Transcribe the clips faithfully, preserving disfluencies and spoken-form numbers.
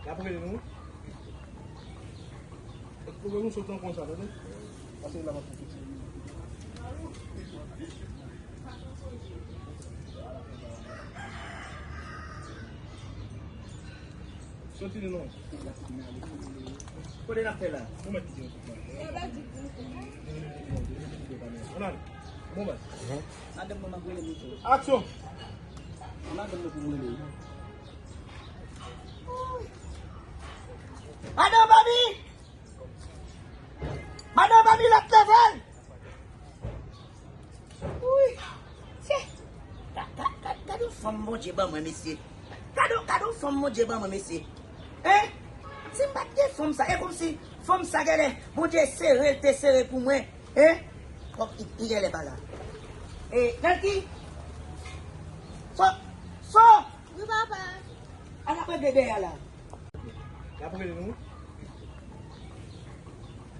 Y ap rele nou. Èske nou sot nan konsa, tande? Pase la, m ap fè piti. Soti li non. Kote n ap fè la? Ou mèt kite yon kout men. Ann ale. Bon, baz. Madanm mwen, m ap rele misye. Aksyon! Madanm mwen pou m rele. Madanm Bami! Madanm Bami, lòt level! Wi. Chè. Ga-, ga-, ga-, gade yon fanm Bondye ban mwen, mesye. Gade, gade yon fanm Bondye ban mwen, mesye. Hein? Si m pa t gen fanm sa, e kòmsi fanm sa genlè Bondye sere l te sere pou mwen. Hein? Kòk li, li genlè pa la. E, Nèki? So, so! Wi, papa. Al ap regle dèyè a la. Y ap rele nou.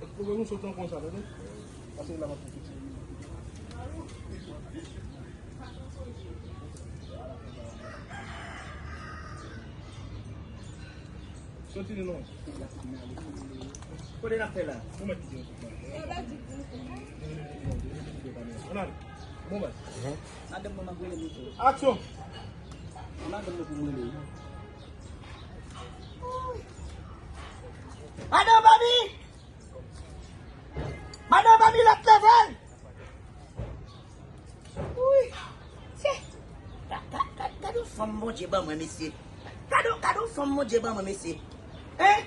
Èske nou sot nan konsa, tande? Pase la, m ap fè piti. Soti li non. Kote n ap fè la? Ou mèt kite yon kout men. Ann ale. Bon, baz. Madanm mwen, m ap rele misye. Aksyon! Madanm mwen pou m rele. Madanm Bami! Madanm Bami, lòt level! Wi. Chè. Ga-, ga-, ga-, gade yon fanm Bondye ban mwen, mesye. Gade, gade yon fanm Bondye ban mwen, mesye. Hein?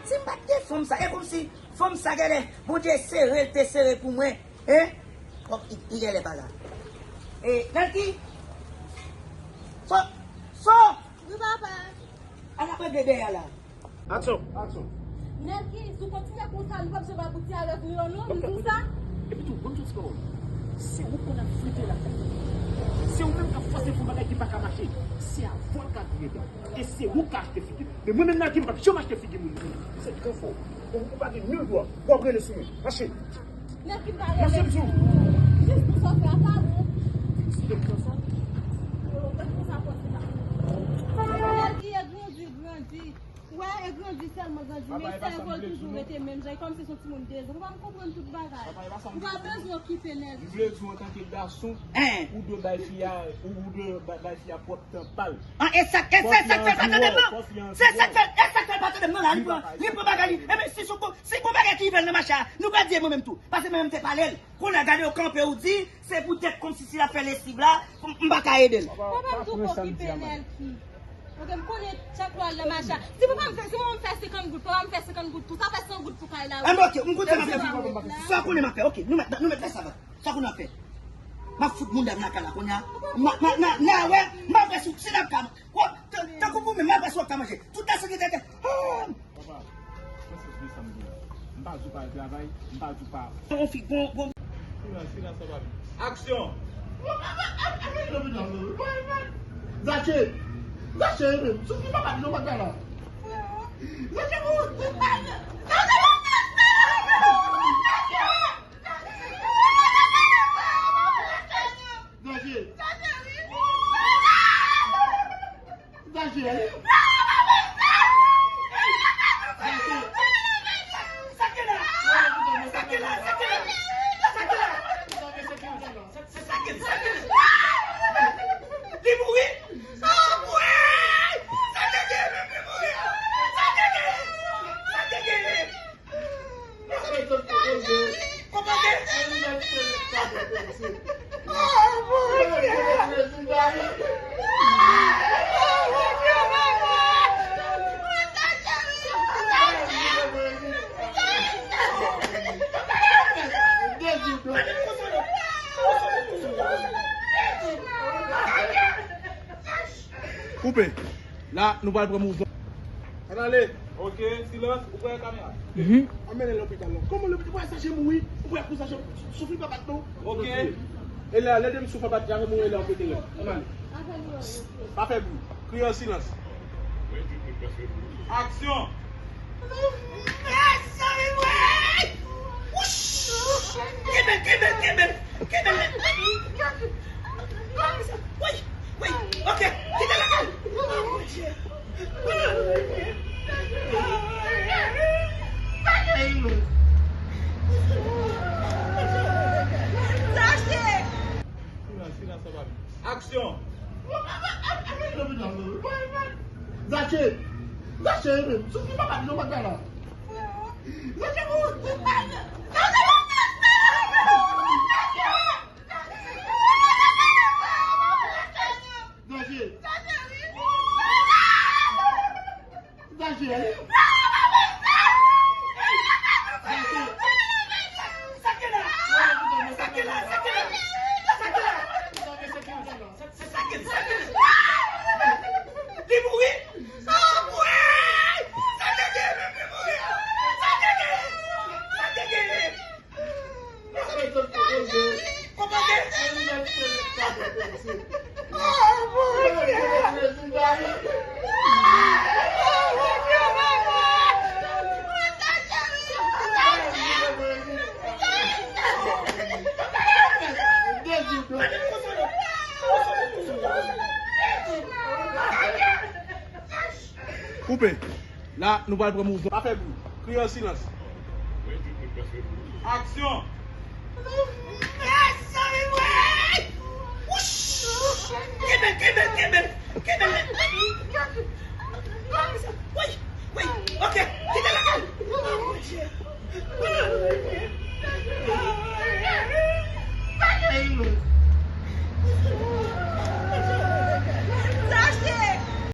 Si m pa t gen fanm sa, e kòmsi fanm sa genlè Bondye sere l te sere pou mwen. Hein? Kòk li, li genlè pa la. E, Nèki? So, so! Wi, papa. Al ap regle dèyè a la. Aksyon! Aksyon! Nèki, si w kontinye konsa, nou p ap janm abouti avèk nou yo non, m di w sa. Epi tou, ban m yon ti pawòl. Se ou konn ap frite lakay. Se ou menm k ap fòse pou bagay ki pa ka mache. Se avè w l ka vire dan. E se ou k ka achte figi. Men mwen menm Nèki, m p ap janm achte figi moun. Se gran fò. Ou, ou pa gen nil dwa. W ap rele sou mwen. Mache. Nèki, m pa rele. Mache, m di w. Jis pou sa w fè a pa bon. Nèki, e grandi, grandi. Wè, e grandi sèlman grandi, men sèvo l toujou rete menm jan, e kòmsi se yon timoun de zan. Ou pa konprann tout bagay. Ou pa bezwen okipe Nèki. M vle di w antanke gason, ou dwe bay fi a, ou, ou dwe bay, bay fi a pwòp tan pa l. Ah, e sa, e se sa k fè l pa tande m nan. Se sa k fè, e sa k fè l pa tande m nan la. Li pran, li pran bagay li. Ebyen, si se yon, si gon bagay ki rive l nan mache a, nou pral di e mwen menm tou. Paske mwen menm te pale l. Kounye a gade w kanpe ou di, se poutèt kòmsi si l ap fè lesiv la, m, m pa ka ede l. Papa m tou okipe Nèki. Ok, m konnen chak lwa l nan mache a. Si papa m fè, si manman m fè senkant goud, papa m fè senkant goud tou, sa fè san goud pou kay la wi. Ann ok, m koute m ap fè. Sa w konnen m ap fè, ok, nou mèt, nou mèt fè sa. Sa w konnen m ap fè. M ap fout mouda m lakay la kounye a. M a, m a, m a, m a wè, m ap wè si, si n ap ka, w ap, tan, tankou pou mwen, m ap wè si w ap ka manje. Tout la sekirite. Ah! Papa, mwen se vle sa m di la. M pa di w pa al travay, m pa di w pa. Bon fi, bon, bon. Silans, silans, papa. Aksyon! Zache! Zache, soufri papa, nou pa la. Zache, bon. Zache! Zache! Zache! Sa k gen la? Sa k gen la? Sa k gen la? Sa k gen la? Sa, sa, sa k gen? Sa k gen la? Li mouri? Ah, mouri! Sa k gen? Li mouri? Sa k gen? Sa k gen? Koupe. La, nou pral pran mouvman. Ann ale. Ok, silans, ou pran kamera. Mhm. Ann mennen l lopital la. Kòman lopital? Ou wè Zache mouri? Ou wè kou Zache soufri pa bat non? Ok. E la, lè de m soufri pa bat, Zache mouri la, ou pete rèd. Ann ale. Pa fè bri. Kriye an silans. Aksyon! Kenbe, kenbe, kenbe, kenbe. Wi, wi, ok, kite lakay. Oh, mon Dieu. Oh, mon Dieu. Zache, e menm, sou ki papa di nou pa t la? Zache, ou. Zache. Zache. Li mouri. Sa te gen menm, li mouri. Sa te gen. Sa te gen. Koupe. La, nou pral pran mouvman. Pa fè bri. Kriye an silans. Aksyon! Kenbe, kenbe, kenbe, kenbe.